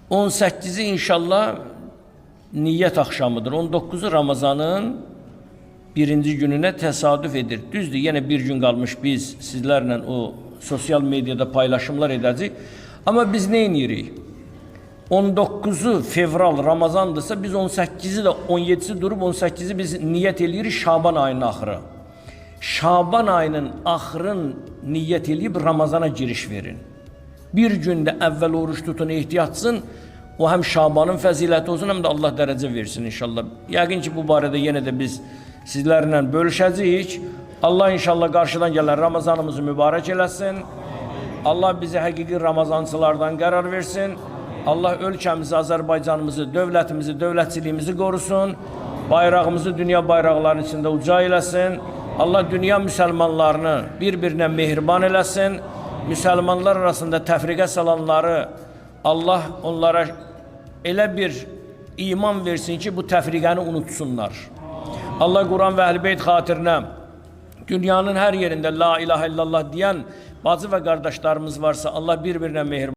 18-i inşallah niyyət axşamıdır. 19-u Ramazanın birinci gününə təsadüf edir. Düzdür, yenə bir gün qalmış biz sizlərlə o sosial mediada paylaşımlar edəcəyik. Amma biz nə edirik? 19-u fevral Ramazandırsa biz 18-i də 17-si durub 18-i biz niyyət eləyirik Şaban ayının axırı. Şaban ayının axırın niyyət eləyib Ramazana giriş verin. Bir gündə əvvəl oruç tutun, ehtiyatsın. O həm Şabanın fəziləti olsun, həm də Allah dərəcə versin inşallah. Yəqin ki, bu barədə yenə də biz sizlərlə bölüşəcəyik. Allah inşallah qarşıdan gələn Ramazanımızı mübarək eləsin. Allah bizi həqiqi Ramazancılardan qərar versin. Allah ölkəmizi, Azərbaycanımızı, dövlətimizi, dövlətçiliyimizi qorusun. Bayrağımızı dünya bayraqlarının içində uca eləsin. Allah dünya müsəlmanlarını bir-birinə mehriban eləsin. Müsəlmanlar arasında təfriqə salanları Allah onlara elə bir iman versin ki, bu təfriqəni unutsunlar. Allah Quran və Əhl-i Beyt xatirinə dünyanın hər yerində la ilahe illallah deyən bacı və qardaşlarımız varsa Allah bir-birinə mehriban